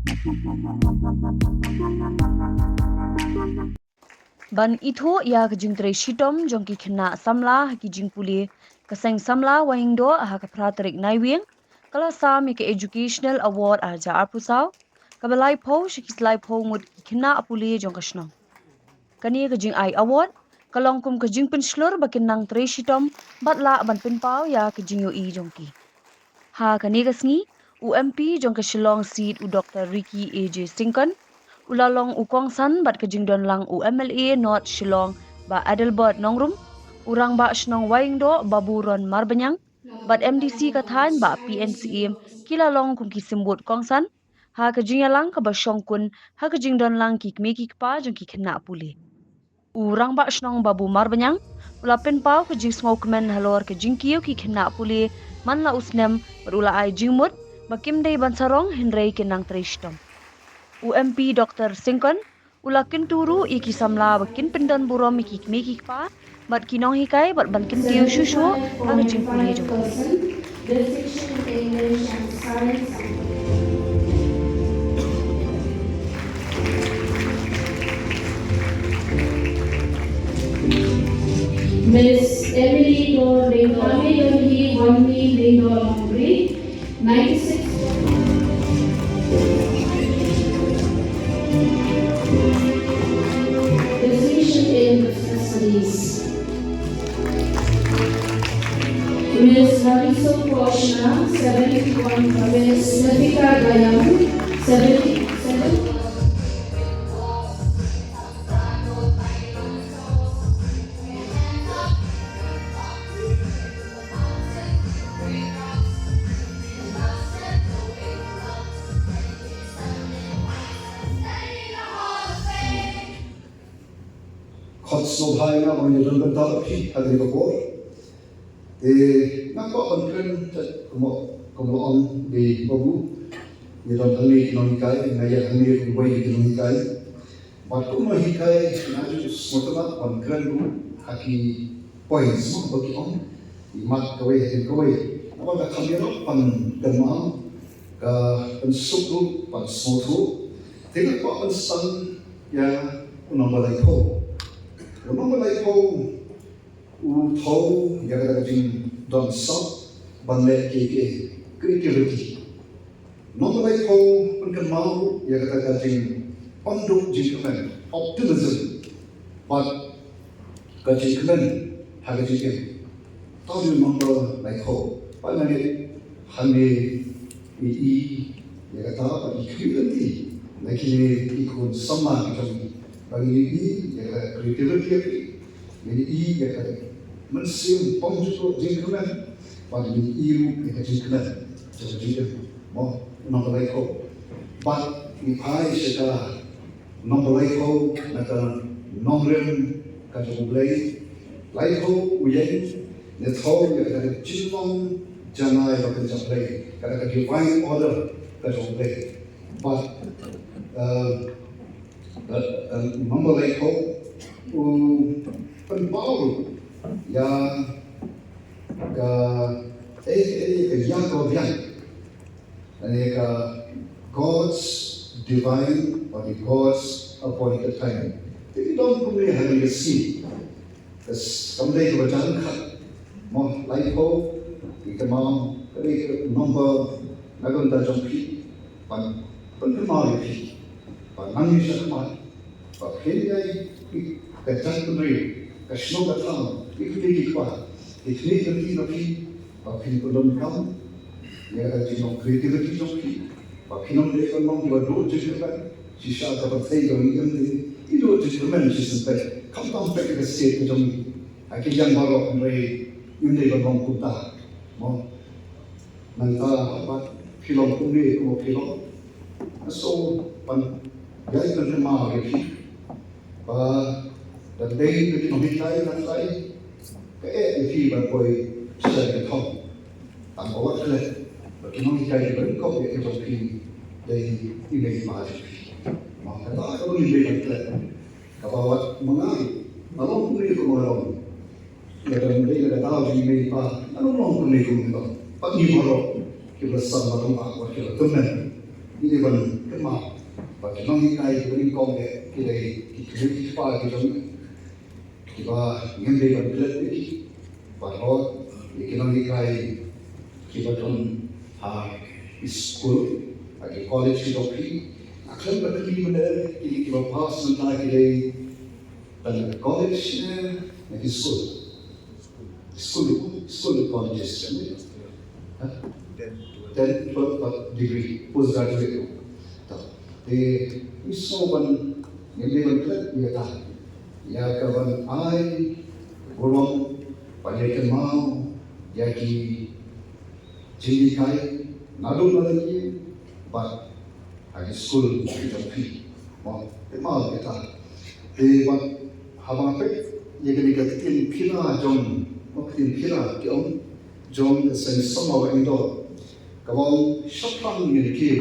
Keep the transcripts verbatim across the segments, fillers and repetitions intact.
Ban ithuh ïa ka jingtrei shitom jong ki khynnah samla ha ki jingpule, ka seng samla Wahingdoh ha ka phra tarik Naiwieng ka la sam ïa ka Educational Award ar hajar arphew saw, kaba laiphew sha ki laiphew ngut ki khynnah pule jong ka shnong. Kane ka jingai award ka long kum ka jingpynshlur ba kin nang trei shitom bad lah ban pynpaw ïa ka jingïohi jong ki. Ha kane ka sngi, u M P jong ka Shillong seat, u Doktor Ricky A J Syngkon, u la long u kongsan bad ka jingdon lang u M L A North Shillong, Bah Adelbert Nongrum, u Rangbah Shnong Wahingdoh, Babu Ron Marbaniang, bad M D C ka thaiñ, Bah P N Syiem, ki la long kum ki symbud kongsan ha ka jingïalang kaba shongkun ha ka jingdon lang ki kmie ki kpa jong ki khynnah pule. U Rangbah Shnong Babu Marbaniang u la pynpaw ka jingsngewkmen halor ka jingkiew ki khynnah pule man la u snem bad u la ai jingmut ba kim dei ban sarong hynrei kin nang trei shitom. U M P Doktor Syngkon u la kyntu ruh ïa ki samla ba kin pyndon burom ïa ki kmie ki kpa bad ki nonghikai bad ban kyntiew shuh shuh ha ka jingpule jong ki. Miss Emily Dor Dengkame Donhi Wanmi Dengdor Longri, ninety-six. Distinction in Business Studies. Miss Hariso Koshna, seventy-one, Miss Nafika Dayang, seventy-seven. Khot sngewbha ïa nga ba ngi don bynta bad phi ha kane ka por. Te nga kwah ban kren kumba, kumba ong dei Babu. Ngi don hangne ki nonghikai, nga ïa hangne kumba ki nonghikai. Bad kum nonghikai nga ju sngewtynnat ban kren ruh ha ki points mo ba ki ong. Ki mat kawei ha kawei. Namar ka kham ïarap ban kynmaw, ka pynsuk ruh ban sngewthuh. Te nga kwah ban san ïa u nombar laiphew. U nombar laiphew u thew ïa kata ka jingdon sap ban leh kiei kiei, creativity. Nombar laiphew pynkynmaw ïa kata ka jingpynduh jingkmen, optimism, bad ka jingkmen ha ka jingim. Tang ïa u nombar laiphew. Bad nga ngeit hangne ngi i ïa kata bad ngi khmih lynti na kine ki khun samla ki jong ngi. Bad ngi i ïa kata ka creativity ïa ki. Ngi i ïa ka mynsiem pynjulor jingkmen bad ngi i ruh ïa ka jingkmen jong ka jingim. Mo, u nombar laiphew. Bad ngi phai sha ka nombar laiphew na ka nongrim ka jong U Blei. Laiphew u ïeng ne thew ïa ka jinglong janai ba kynja Blei, ka, ka divine order ka jong U Blei. Bad, eh, eh, eh, nombar laiphew u pynpaw ruh ïa ka, eh, eh, ka ïa ka biang. Lane ka God's divine or the God's appointed time. Te ki don kumne ha ka sngi. Ka s-, kam dei kaba jan khat. Mo, laiphew, ki kynmaw, ka dei ka number na ka bynta jong phi. Ban, ban pynkynmaw ïa phi. Ban nang ïa shakmat. Ba phin ïai, ka jaitbynriew, ka shnong ka thaw, ki kmie ki kpa, ki khmih lynti na phi, ba phin pyndonkam ïa ka jinglong creativity jong phi, ba phin ym dei ban long kiba duh jingkyrmen shisha ka pyrthei kaba ngi im, ngi duh jingkyrmen shisien peit, khamtam peit ka state ka jong ngi ha ki liang baroh, hynrei ngim dei ban long kumta. Mo, nangta ba phi long kumne kumba phi long. So, ban ïai pynkynmaw ïa phi ba da dei ba ki nonghikai na Trai ka eh ïa phi ban poi sha ka thong. Tang ba wat klet ba ki nonghikai kiba nyngkong ïa ka jong phi dei i mei i pa jong phi. Mo, kata kaba ngin dei ban klet. Kaba wat ma nga ruh, nga long kumne kumba nga long. Lada ym dei ka daw jong i mei i pa, ngan ym long kumne kumba nga long. Bad ngi baroh kiba la san la tong bad kiba la kmen. Ngi dei ban kynmaw ba ki nonghikai kiba nyngkong ki dei ki kmie ki kpa ki jong ngi, kiba ngim dei ban klet ïa ki. Bad hooid, ïa ki nonghikai kiba don ha ki skul, ha ki college ki jong phi, nga khlem da kylli mynne, ki, kiba pass mynta ki dei tang college ne, ne ki skul. Skul, skul, colleges, kan? Ha? Ten, twelve, degree, postgraduate. To. Te, ngi sngew ban, ngim dei ban klet ïa kata. Ïa ka ban ai burom, ban ïa kynmaw ïa ki jinghikai naduh na lynti bad ha ki skul ki jong phi. Mo, te mo kita. Te bad haba peit ïa kane ka ktien phira jong, mo, ktien phira ki ong jong ka Seng Samla Bah Indor. Kaba ong shaphrang ngin kiew.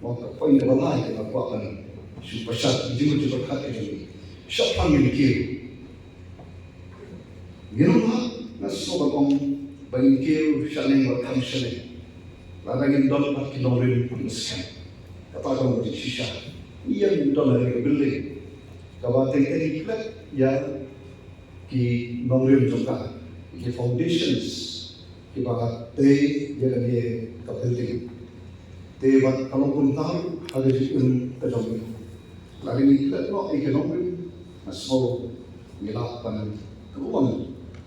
Mo, ka point kaba lai kaba kwah ban shu pynshai, jingmut jingpyrkhat ka jong ngi. Shaphrang ngin kiew. Ngi nang ha, nga sngew ban ong ba ngin kiew shaneng bad kham shaneng. Lada ngin don pat ki nongrim kiba skhem. Kata ka long ka jingshisha. Ïa ngin don ha ka building kaba teng teng klet ïa ki nongrim jong ka, ki foundations kiba tei ïa kane ka building. Te bad ka long kumta ha ka jingim ka jong ngi. Lada ngi klet noh ïa ki nongrim, nga sngew ngi lah ban kyrshan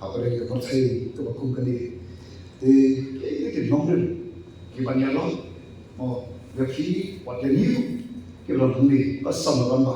hapdeng ka pyrthei kaba kum kane. Te kiei ki nongrim kiban ïalam, mo, ïa phi wat ïa ngi kiba long hangne, ba sam ban ba.